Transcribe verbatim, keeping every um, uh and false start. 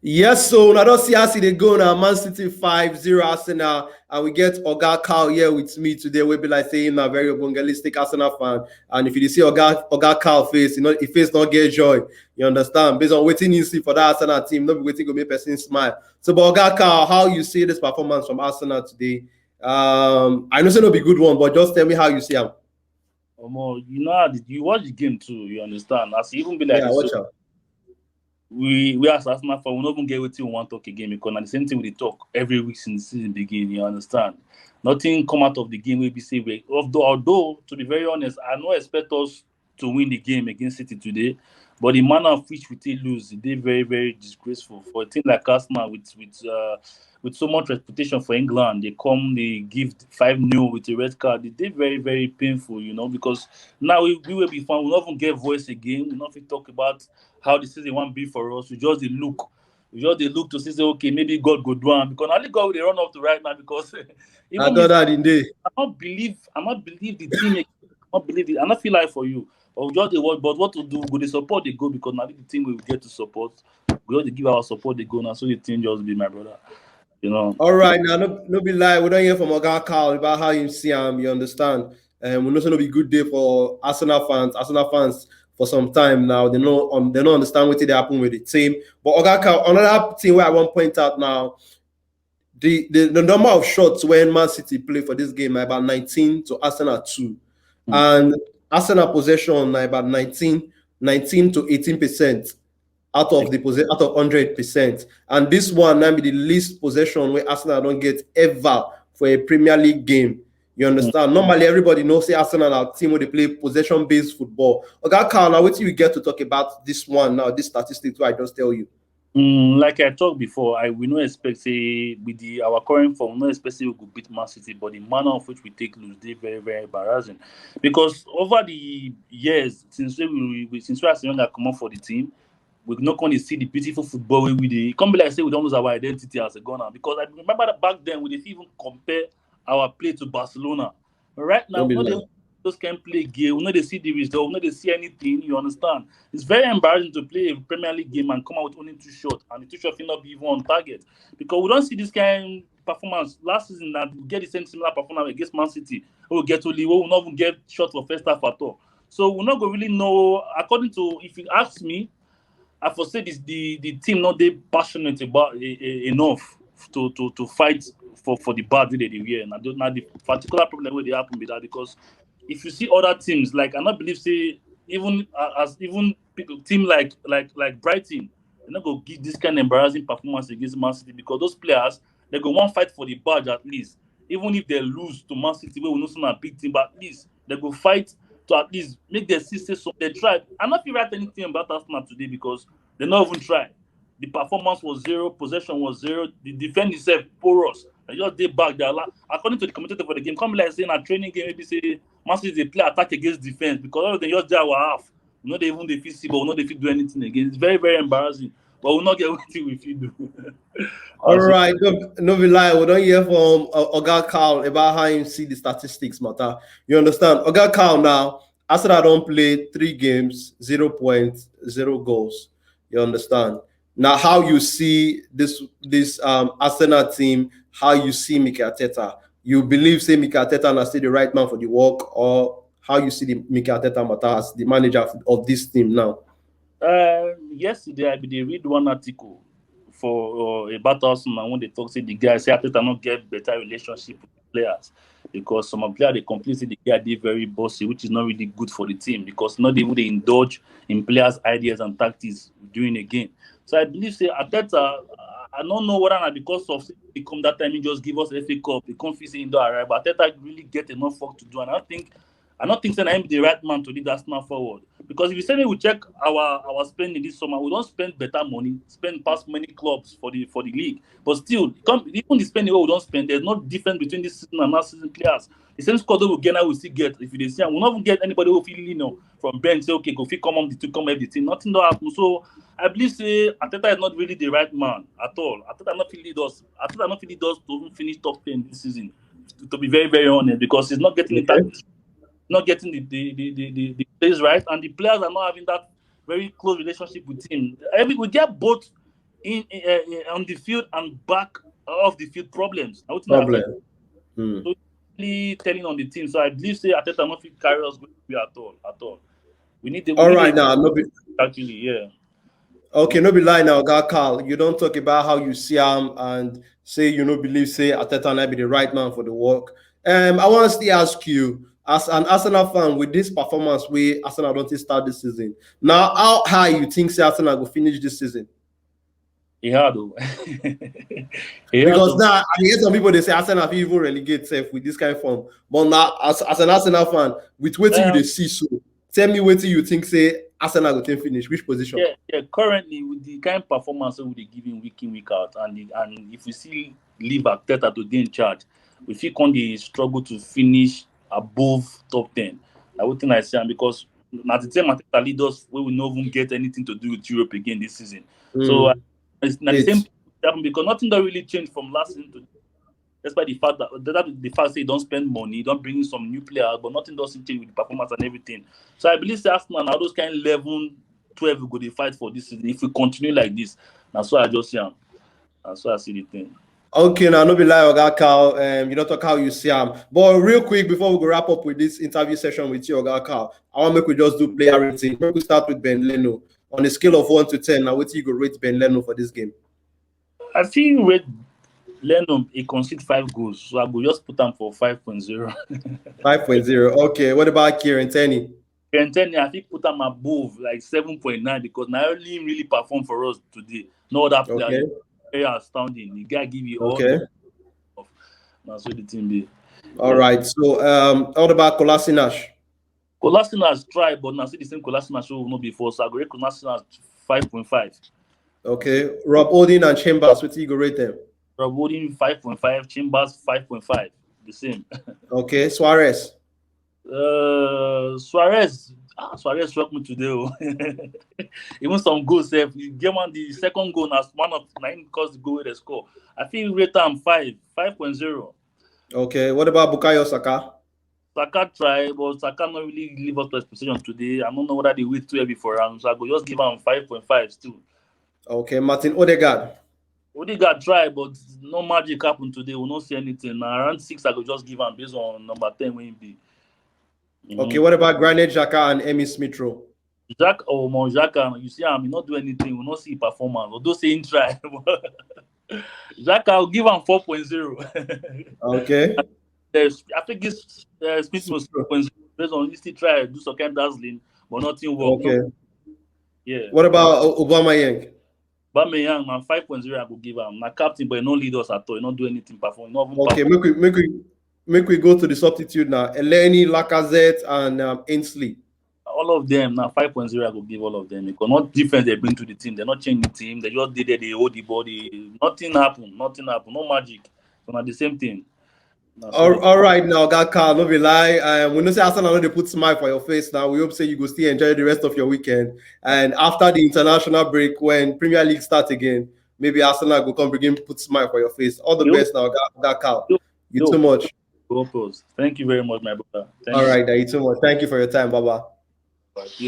Yes, so una don see as e dey go now. Man City five zero Arsenal, and we get Oga Carl here with me today. We be like saying a very evangelistic Arsenal fan, and if you dey see Oga Oga Carl face, you know, if face not get joy, you understand. Based on wetin you see for that Arsenal team, no be wetin go make person smile. So, but Oga Carl, how you see this performance from Arsenal today? Um, I know say no be good one, but just tell me how you see am. Omo, you know how the, you watch the game too. You understand? As you even be like, Yeah, this, watch so out. we we as Arsenal fan, we no even get wetin we wan talk again because na the same thing we dey talk every week since the season begin. You understand? Nothing come out of the game wey be say we. Although, although to be very honest, I no expect us to win the game against City today, but the manner of which we take lose, e dey very very disgraceful for a team like Arsenal with with uh, with so much reputation for England. They come, they give five nil with a red card. E dey very very painful, you know, because now we we will be fine. We no even get voice again. We no fit talk about how the season wan be for us. We just dey look. We just dey look to see say, okay, maybe God go do am, because na only God we dey run up to right now, because Na even God if that in day. I no believe, I no believe the team again. I no believe it. I no feel like for you. But we just dey watch, but what to do? We go dey support dey go, because na the team we get to support. We just dey give our support dey go now. So the team just be, my brother. You know. All right, now no, no be lie. We don hear from Oga Carl about how you see am. You understand? Um, we know say no be good day for Arsenal fans. Arsenal fans for some time now, they no um, they no understand wetin dey happen with the team. But Oga Carl, another thing where I wan point out now, the, the the number of shots when Man City play for this game na about nineteen to Arsenal two, Mm. and Arsenal possession na about nineteen, nineteen to eighteen percent out of the possession, out of hundred percent. And this one na be the least possession wey Arsenal don get ever for a Premier League game. You understand? Normally, everybody knows say Arsenal are a team wey dey play possession-based football. Oga Carl, now wetin you get to talk about this one now, this statistics wey I just tell you? Mm, like I talked before, I we no expect say with the our current form, we no expect say we go beat Man City, but the manner of which we take lose dey very very embarrassing, because over the years since wey we, we since wey Arsene Wenger comot for the team, we no come dey see the beautiful football wey we dey. E come be like say we don lose our identity as a gunner, because I remember that back then we dey fit even compare our play to Barcelona. Right now, No be we no dey lie. Those can play game. We no dey see the result. We no dey see anything. You understand? It's very embarrassing to play a Premier League game and come out with only two shots, and the two shots fit not be even on target, because we don see this kind performance last season. That we get the same similar performance against Man City. We get only we will not even get shot for first half at all. So we no go really know. According to, if you ask me, I for say this the the team not dey passionate about e- e- enough to to to fight for for the badge wey they dey wear. Now the, now the particular problem wey dey happen be that, because if you see other teams, like, I no believe say even uh, as even people, team like like like Brighton, they no go give this kind of embarrassing performance against Man City, because those players, they go wan fight for the badge at least, even if they lose to Man City, wey we know say na big team, but at least they go fight to at least make them see say some they try. I no fit write anything about Arsenal today because they no even try. The performance was zero, possession was zero, the defense itself porous. They just dey back. They allow, according to the commentator for the game, come like say na training game, maybe say Man City dey play attack against defense, because all of them just dey our half. We no dey even dey fit see ball, we no dey fit do anything again. It's very very embarrassing. But we no get wetin we fit do. All right, no, no be lie. We don hear from uh, Oga Carl about how him see the statistics matter. You understand? Oga Carl now, Arsenal don play three games, zero points, zero goals. You understand? Now, how you see this this um Arsenal team? How you see Mikel Arteta? You believe say Mikel Arteta na still the right man for the work, or how you see the Mikel Arteta matter as the manager of, of this team now? Uh, yesterday, I bin dey read one article for uh, about Arsenal when they talk say the guy say Arteta no get better relationship with players, because some of players dey complain say the guy dey very bossy, which is not really good for the team, because not even dey indulge in players' ideas and tactics during a game. So I believe say Arteta, I don't know whether na because of say he come that time he just give us F A Cup, he come feel say he don arrive, but Arteta really get enough work to do, and I don't think I don't think say na him be the right man to lead Arsenal forward. Because if you say me, we check our our spending this summer, we don spend better money, spend past many clubs for the for the league. But still, come, even the spending wey we don spend, there's no difference between this season and last season players. The same squad wey we get now, we still get. If you dey see am, we no even get anybody who fit lean on from bench say, okay, go fit come on the two, come help the team. Nothing don happen. So I believe say Arteta is not really the right man at all. Arteta no fit lead us. Arteta no fit lead us to even finish top ten this season. To, to be very very honest, because he's not getting the Okay. tactics, not getting the the the the, the, the plays right, and the players are not having that very close relationship with him. Every we get both in, in, uh, on the field and back of the field problems. I would think that's Problem. Hmm. So really telling on the team. So I believe say Arteta not fit carry us going at all, at all. We need the we All need right the- now, no be actually, yeah. Okay, no be lie now, guy Carl. You don't talk about how you see him and say you no believe say Arteta na be the right man for the work. Um, I want to still ask you, as an Arsenal fan, with this performance we Arsenal don't start this season. Now, how high you think say Arsenal go finish this season? He hard though. He hard Because though. Now I hear some people they say Arsenal fit even relegate self with this kind of form. But now, as, as an Arsenal fan, with what you Yeah. they see, so tell me what you think say Arsenal go take finish, which position? Yeah, yeah. Currently, with the kind of performance that we dey give him week in, week out, and the, and if we see leave Arteta to dey in charge, we fit come dey struggle to finish above top ten. I would think I see am because na the same Arteta lead us wey we no even get anything to do with Europe again this season. So Mm. uh, it's na the Yes. same thing happen because nothing don really change from last season to despite the fact that that the fact say you don spend money, you don bring in some new players, but nothing doesn't change with the performance and everything. So I believe say Arsenal na all those kind eleven, twelve we go dey fight for this season if we continue like this. Na so I just see am. Na so I see the thing. Okay, now no be lie, Oga Carl. Um, you don't talk how you see him. But real quick, before we go wrap up with this interview session with you, Oga Carl, I want make we just do player rating. Make we start with Ben Leno. On a scale of one to ten, now what you go rate Ben Leno for this game? I feel Red Lennon he concede five goals, so I go just put am for five point zero. Five point zero. Okay. What about Kieran Tierney? Kieran Tierney, I fit put am above like seven point nine because na only him really perform for us today. No other player. Okay. Very outstanding. The guy give you all. Okay. The, na so the thing be. All right. So, um, what about Kolasinac? Kolasinac try, but na still the same Kolasinac show no before. So I go rate Kolasinac five point five. Okay. Rob Holding and Chambers, what you go rate them? Rob Holding five point five, Chambers five point five. The same. Okay. Suarez. Uh, Suarez, ah, Suarez struck me today. Oh. Even some goals, sef. You get one, the second goal as one of nine cause the goal wey they score. I feel rate am five, five point zero. Okay. What about Bukayo Saka? Saka try, but Saka not really live up to expectation today. I don't know whether they wait too heavy for him, so I go just give him five point five still. Okay. Martin Odegaard. Odegaard try, but no magic happen today. We no see anything. Na around six, I go just give am based on number ten wey he be. Mhm. Okay. What about Granit Xhaka and Emile Smith Rowe? Jack Omo Xhaka, you see am, he not do anything. We not see performance. Although say he try, Xhaka, I'll give am four point zero. Okay. There's, I think this uh, Smith was four point zero based on he still try do some kind of dazzling, but nothing work. Okay. Yeah. What about O- Aubameyang? Aubameyang, man, five point zero I go give am. Na captain, but he no lead us at all. He not do anything perform. He not even Okay. perform. Make we make we make we go to the substitute now. Elneny, Lacazette, and um, Ainsley. All of them now five point zero I go give all of them because not difference they bring to the team. They not change the team. They just did it. They hold the body. Nothing happen. Nothing happen. No magic. So na the same thing. Na so All, all right now, guy Carl, no be lie. Um, we know say Arsenal no dey put smile for your face now. We hope say you go still enjoy the rest of your weekend. And after the international break, when Premier League start again, maybe Arsenal go come begin put smile for your face. All the Yo. Best now, guy, guy Carl. Yo. You Yo. Too much. Go pros. Thank you very much, my brother. Thank All you. Right, now you too much. Thank you for your time, Baba. All right.